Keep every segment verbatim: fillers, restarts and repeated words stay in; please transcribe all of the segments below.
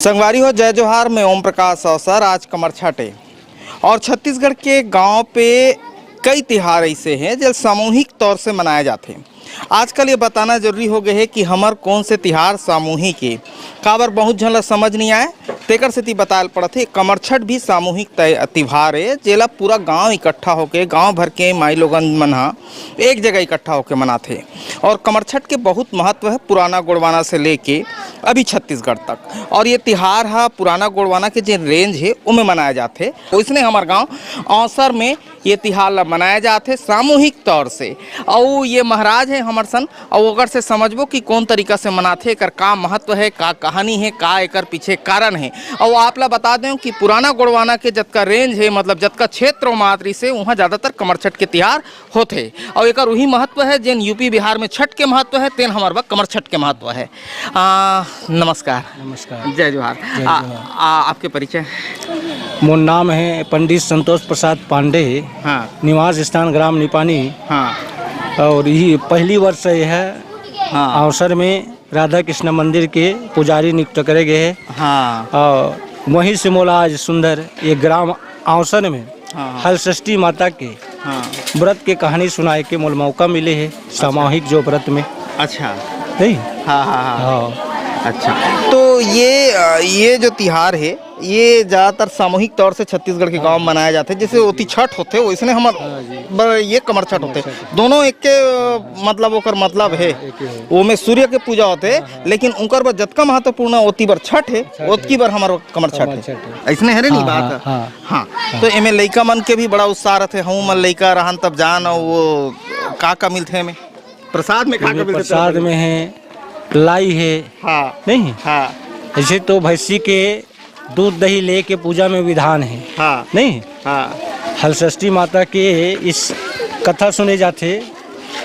संगवारी हो, जय जोहार। मैं ओम प्रकाश अवसर। आज कमरछठ हे और छत्तीसगढ़ के गांव पे कई तिहार ऐसे हैं जो सामूहिक तौर से मनाए जाते हैं। आजकल ये बताना जरूरी हो गए है कि हमर कौन से तिहार सामूहिक हे, काबर बहुत झन ला समझ नहीं आए, तेकर सेती बतायल पड़त हे। कमरछठ भी सामूहिक तय-, तिहार हे, जेला पूरा गांव इकट्ठा होके, गांव भर के माई लोगन मन ह एक जगह इकट्ठा होके मनाथे। और कमरछठ के बहुत महत्व है, पुराना गोड़वाना से लेके अभी छत्तीसगढ़ तक। और ये तिहार ह पुराना गोड़वाना के जे रेंज हे, ओमे मनाया जाथे। ओइसने हमर गांव औसर में ये तिहार ला मनाया जाथे सामूहिक तौर से। अउ ये महाराज हे हमर सन, अउ ओकर से समझबो कि कौन तरीका से मनाथे, एकर का महत्व हे, का कहानी हे, का एकर पीछे कारण हे। अउ आप ला बता दें कि पुराना गोड़वाना के जतका रेंज हे, मतलब जतका क्षेत्र मात्र से, उहाँ ज्यादातर कमरछठ के तिहार होथे। अउ एकर उही महत्व हे, जेन यूपी बिहार में छठ के महत्व हे, तेन हमर बर कमरछठ के महत्व हे। आ, नमस्कार। नमस्कार। जय जोहार। जय आ, जोहार। आ, आपके परिचय? मोर नाम हे पंडित संतोष प्रसाद पांडे, हाँ। निवास स्थान ग्राम निपानी। हाँ। और ये पहली वर्ष ये है हाँ। अवसर में राधा कृष्ण मंदिर के पुजारी नियुक्त करे गए हैं। हाँ। और वहीं से मोला आज सुंदर ये ग्राम अवसर में हाँ, हाँ। हलषष्ठी माता के हाँ। व्रत के कहानी सुनाए के मोल मौका मिले हे, सामूहिक जो व्रत में। अच्छा। नहीं? हाँ, हाँ, हाँ। हाँ। अच्छा। तो ये, अ, ये जो तिहार हे, ये ज्यादातर सामूहिक तौर से छत्तीसगढ़ के गांव में मनाया जाथे। जैसे ओती छठ होथे, वैसने हमर हाँ जी। बर ये कमरछठ होथे। कमरछठ। दोनों एक के, अ, मतलब ओकर मतलब हे। हाँ, एक ही हे। ओमे सूर्य के पूजा होथे, हाँ, हाँ। लेकिन उनकर बर जतका महत्वपूर्ण ओती बर छठ हे, छठ हे। ओतकी बर हमर कमरछठ हे। कमरछठ हे। अइसने हरे नी हाँ, बात? हाँ, हाँ। हाँ, हाँ। तो एमे लइका मन के भी बड़ा उत्साह रथे, "हूँ मन लइका रहन तब जान," अउ वो का का मिलथे एमे? प्रसाद में का एमे का मिलथे प्रसाद तेला? में हे, लाई हे, हाँ। नहीं? हाँ। ऐसे तो भैंसी के दूध दही लेके पूजा में विधान हे, हाँ। नहीं? हाँ। हलषष्ठी माता के इस कथा सुने जाथे,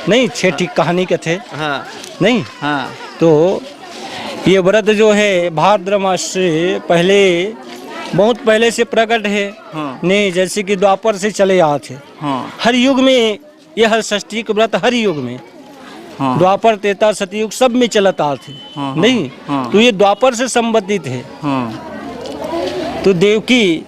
नहीं? छेठी हाँ। कहानी कथे, हाँ। नहीं? हाँ। तो ये व्रत जो है भाद्र मास से पहले, बहुत पहले से प्रकट है। हाँ। नहीं, जैसे कि द्वापर से चले आत हे। हाँ। हर युग में ये हलषष्ठी के व्रत हर युग में, हाँ। द्वापर, त्रेता, सतयुग सब में चलत आत हे। हाँ, हाँ। नहीं? हाँ। तो ये द्वापर से संबंधित है। हाँ। तो देवकी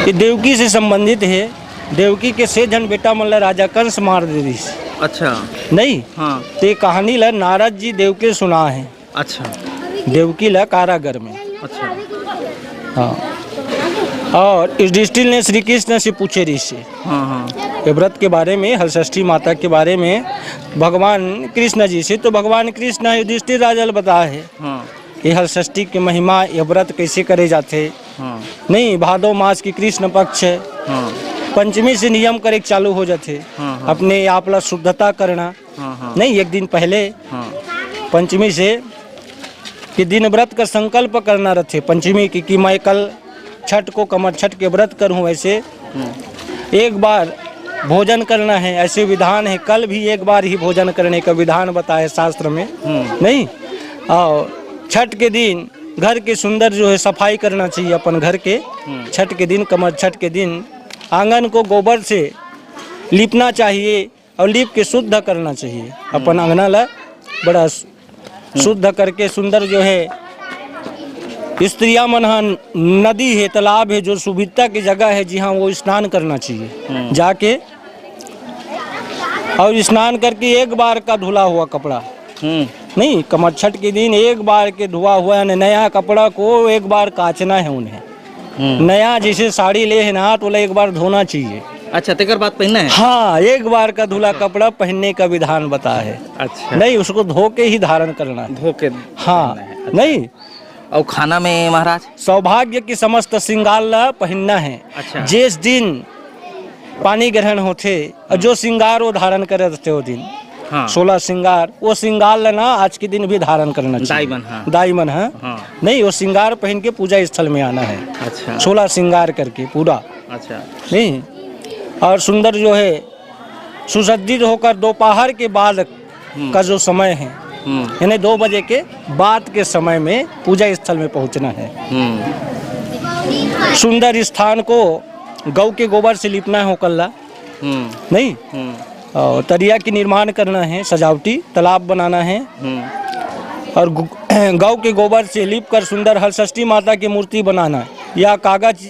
ये देवकी से संबंधित हे। देवकी के से झन बेटा मन ला राजा कंस मार दे दिस। अच्छा। नहीं? हाँ। ते कहानी ला नारद जी देवकी सुना हे। अच्छा। देवकी ला कारागर में। अच्छा। हाँ। और युधिष्ठिर ने श्री कृष्ण से पूछे रिहिस हे। हाँ, हाँ। ये व्रत के बारे में, हलषष्ठी माता के बारे में भगवान कृष्ण जी से, तो भगवान कृष्ण युधिष्ठिर राजा ला बताए हे। हाँ। ये हलषष्ठी के महिमा, ये व्रत कैसे करे जाथे? हाँ। नहीं, भादो मास की कृष्ण पक्ष हे। हाँ। पंचमी से नियम करे के चालू हो जाथे। हाँ, हाँ। अपने आप ला शुद्धता करना। हाँ, हाँ। नहीं, एक दिन पहले हाँ। पंचमी से कि दिन व्रत का संकल्प करना रथे पंचमी की, कि मैं कल छठ को कमरछठ के व्रत करूँ। ऐसे हम्म। एक बार भोजन करना है, ऐसे विधान है। कल भी एक बार ही भोजन करने का विधान बताए शास्त्र में, हम्म। नहीं? और छठ के दिन घर के सुंदर जो है सफाई करना चाहिए अपन घर के। हम्म। छठ के दिन, कमरछठ के दिन आंगन को गोबर से लीपना चाहिए और लीप के शुद्ध करना चाहिए। अपन हम्म। अंगना ला बड़ा हम्म। शुद्ध करके सुंदर जो है, स्त्रियां मन ह नदी हे, तालाब हे, जो सुभिता की जगह हे, जिहां वो स्नान करना चाहिए। हम्म। जाके और स्नान करके एक बार का धुला हुआ कपड़ा, हम्म। नहीं, कमरछठ के दिन एक बार के धुआ हुआ, यानी नया कपड़ा को एक बार काचना है उन्हें। हम्म। नया जैसे साड़ी ले हे ना, तो ओला एक बार धोना चाहिए। अच्छा, तेकर बाद पहनना है? हाँ, एक बार का धुला अच्छा। कपड़ा पहनने का विधान बता है। अच्छा। नहीं, उसको धो के ही धारण करना है। धो के हाँ, पहनना है। अच्छा। नहीं। और खाना में महाराज? सौभाग्य की समस्त श्रृंगार ला पहनना है। अच्छा। जिस दिन पानी ग्रहण होथे, और जो श्रृंगार वो धारण करे रहते वो दिन, हाँ। सोलह श्रृंगार, वो श्रृंगार ला ना आज के दिन भी धारण करना चाहिए। दाई मन, हाँ। दाई मन, हाँ। हाँ। नहीं, वो श्रृंगार पहन के पूजा स्थल में आना है। अच्छा। सोलह श्रृंगार करके पूरा। अच्छा। नहीं, और सुंदर जो है सुसज्जित होकर दोपहर के बाद हम्म। का जो समय है, हम्म। यानी दो बजे के बाद के समय में पूजा स्थल में पहुंचना है। हम्म। सुंदर स्थान को गौ के गोबर से लीपना है ओकर ला, हम्म। नहीं? हम्म। और तरिया की निर्माण करना है, सजावटी तालाब बनाना है हम्म। और गु-, गौ के गोबर से लीप कर सुंदर हलषष्ठी माता की मूर्ति बनाना, या कागज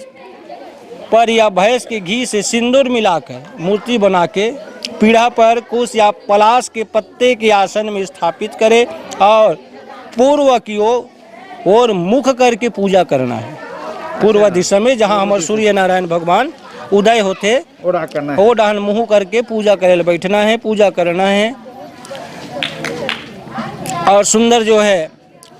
पर या भैंस के घी से सिंदूर मिलाकर मूर्ति बना के पीढ़ा पर कुश या पलाश के पत्ते के आसन में स्थापित करें और पूर्व की ओर, ओर मुख करके पूजा करना है। पूर्व दिशा में, जहाँ हमर सूर्य नारायण भगवान उदय होते, ओ डहन मुँह करके पूजा करे ल बैठना है, पूजा करना है। और सुंदर जो है,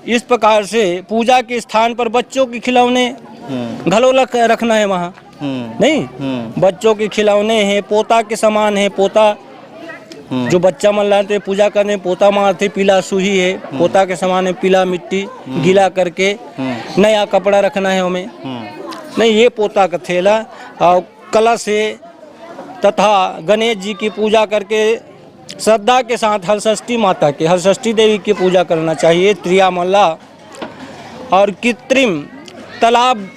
इस प्रकार से पूजा के स्थान पर बच्चों के खिलौने हम्म। घलो रख-, रखना है वहाँ। हम्म। नहीं? हम्म। बच्चों के खिलौने हैं, पोता के समान है, पोता हम्म। जो बच्चा मन लाते पूजा करने, पोता मारथे, पीला सुही है, हम्म। पोता के समान है, पीला मिट्टी हम्म। गीला करके हम्म। नया कपड़ा रखना है हमें। हम्म। नहीं, ये पोता का थैला और कलश है तथा गणेश जी की पूजा करके श्रद्धा के साथ हलषष्ठी माता के, हलषष्ठी देवी की पूजा करना चाहिए स्त्रियां मन ला। और कृत्रिम तालाब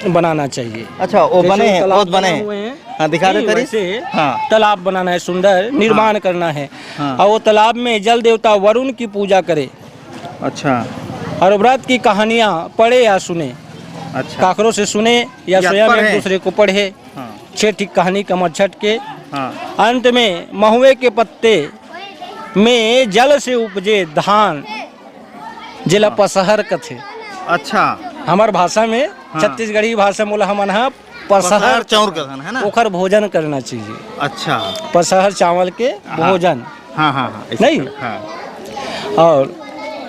बनाना चाहिए। अच्छा, वो जैसे बने हैं, तालाब वो बने बने हैं। हुए हैं। हाँ, दिखा दे नहीं, करी। वैसे हाँ। तालाब बनाना है, सुंदर निर्माण हाँ। करना है। हाँ। और वो तालाब में जल देवता वरुण की पूजा करे। अच्छा। और व्रत की कहानियाँ पढ़े या सुने। अच्छा। काकरों से सुने या या स्वयं पढ़े। एक दूसरे को पढ़े। हाँ। छह ठीक कहानी कमरछठ के। हाँ। अंत में महुए के पत्ते में जल से उपजे धान, जेला हाँ। पसहर कथे। अच्छा। हमर भाषा में, हाँ। छत्तीसगढ़ी भाषा में बोला हमन ह पसहर पसहर चाउर कथन, है ना? ओखर भोजन करना चाहिए। अच्छा। पसहर चावल के हाँ। भोजन। हाँ, हाँ, हाँ, ऐसे नहीं? कर, हाँ। और,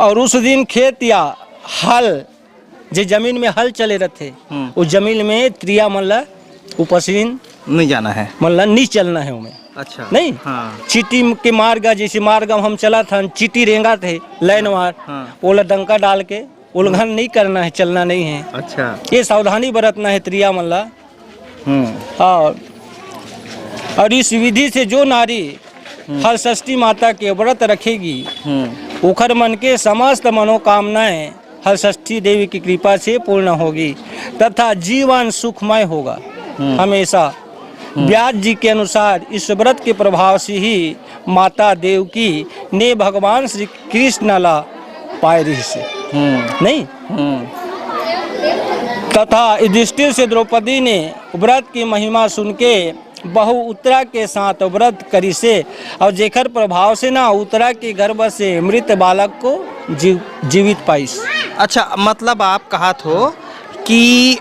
और उस दिन खेत या हल जे जमीन में हल चले रथे, हम्म। वो जमीन में त्रिया मन ला उपसीन नहीं जाना है। मन ला नहीं चलना है ओमे। अच्छा। नहीं? हाँ। चीटी के मार्ग, जैसे मार्ग हम चलत हन, चीटी रेंगत हे, लाइन वार, हाँ। ओला डंका डाल के उल्लंघन नहीं करना है, चलना नहीं है। अच्छा। ये सावधानी बरतना है त्रिया मन ला। हम्म। और, और इस विधि से जो नारी हम्म। हलषष्ठी माता के व्रत रखेगी, हम्म। ओखर मन के समस्त मनोकामनाएं हलषष्ठी देवी की कृपा से पूर्ण होगी तथा जीवन सुखमय होगा। हम्म। हमेशा हम्म। व्यास जी के अनुसार इस व्रत के प्रभाव से ही माता देवकी ने भगवान श्री कृष्ण ला पाए रहिसे। हम्म। नहीं? हम्म। तथा युधिष्ठिर से द्रौपदी ने व्रत की महिमा सुन के बहु उत्तरा के साथ व्रत करिसे और जेकर प्रभाव से ना उत्तरा के गर्भ से मृत बालक को जीव-, जीवित पाइस। अच्छा, मतलब आप कहत हो कि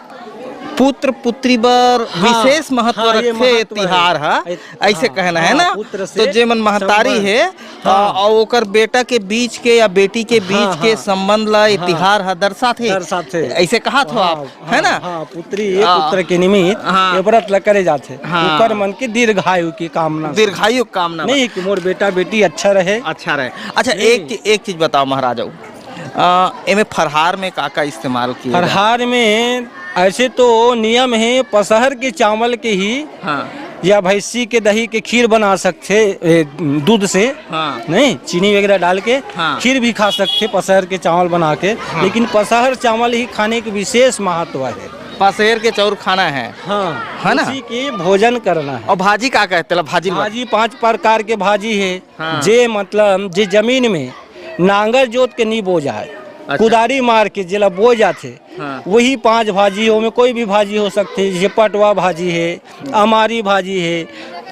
पुत्र पुत्री बर हाँ, विशेष महत्व हाँ, ये रखे महत्व है। तिहार ह, ऐसे हाँ, कहना है हाँ, ना? पुत्र से तो जेमन महतारी संबंध। है, हाँ। अ, और ओकर बेटा के बीच के या बेटी के बीच हाँ, के हाँ। संबंध ला ये हाँ। तिहार ह दर्शाथे। दर्शाथे। ऐसे कहत हो हाँ, आप, है हाँ, ना? हाँ, पुत्री, ये हाँ। पुत्र के निमित्त हाँ। ये व्रत ला करे जाथे। हाँ। ओकर मन के दीर्घायु की कामना से। दीर्घायु कामना। नहीं कि मोर बेटा बेटी अच्छा रहे। अच्छा रहे। अच्छा, नहीं। एक, एक चीज बताओ महाराज, अ, एमे फरहार में का-का इस्तेमाल किए जाथे? फरहार में ऐसे तो नियम है, पसहर के चावल के ही हाँ। या भैंसी के दही के खीर बना सकथे, ए, दूध से, हाँ। नहीं, चीनी वगैरह डाल के हाँ। खीर भी खा सकथे पसहर के चावल बना के, हाँ। लेकिन पसहर चावल ही खाने के विशेष महत्व है। पसहर के चाउर खाना है। हाँ, है ना? उसी की भोजन करना है। और भाजी का कहते ला? भाजी ला। भाजी पांच प्रकार के भाजी है। हाँ। जे मतलब जे जमीन में नांगर जोत के नी बो जाए, अच्छा। कुदारी मार के जेला बो जाथे, हाँ। वही पांच भाजी, ओमे कोई भी भाजी हो सकथे, जैसे पटवा भाजी है, अमारी भाजी है,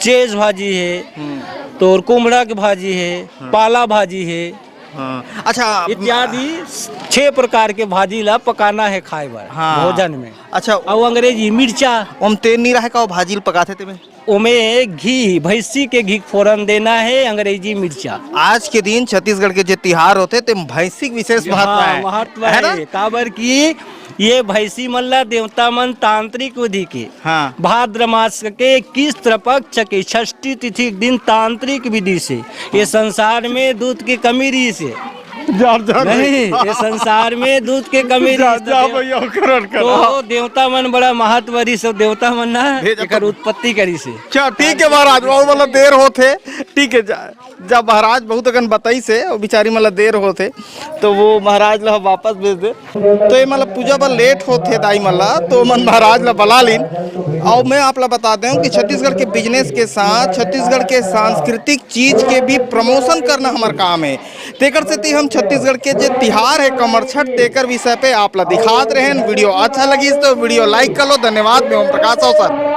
चेज भाजी है, हम्म। तो और कुम्हड़ा के भाजी है, हाँ। पाला भाजी है, हाँ। अच्छा, इत्यादि छह प्रकार के भाजी ला पकाना है खाए बर हाँ। भोजन में। अच्छा। अउ अंग्रेजी मिर्चा। ओम तेल नी रहे का, वो भाजी ल पकाथे तेमे? ओमे घी, भैंसी के घी फोरन देना है, अंग्रेजी मिर्चा। आज के दिन छत्तीसगढ़ के जे तिहार होथे, ते भैंसी के विशेष महत्व हाँ, है, महत्व है ना? है, काबर कि ये भैंसी मन ला देवता मन तांत्रिक विधि के हाँ। भाद्र मास के कृष्ण पक्ष के षष्ठी तिथि के दिन तांत्रिक विधि से ये संसार में दूध के कमी रहिसे। जा, जा, नहीं, जा। ये संसार में दूध के कमी जा, रहिसे, जा तो देव-, भैया, ओकर, ओकर। तो देवता मन बड़ा महत्व रहिसे, देवता मन ना भेजा एकर तो। उत्पत्ति करिसे। अच्छा, ठीक है महाराज, वो वाला देर होथे, ठीक है, जा, जा महाराज, बहुत अकन बताइसे, वो बिचारी मन ला देर होथे, तो वो महाराज ला वापस भेज दे। तो ये मन ला पूजा बर लेट होथे दाई मन ला, तो मन महाराज ला बला लीन। और मैं आप ला बता दें कि छत्तीसगढ़ के बिजनेस के साथ छत्तीसगढ़ के सांस्कृतिक चीज के भी प्रमोशन करना हमार काम है। तेकर सेती हम छत्तीसगढ़ के जे तिहार हे कमरछठ, तेकर विषय पे आप ला दिखात रहेन। वीडियो अच्छा लगिस तो वीडियो like कर लो। धन्यवाद, मैं ओम प्रकाश अवसर।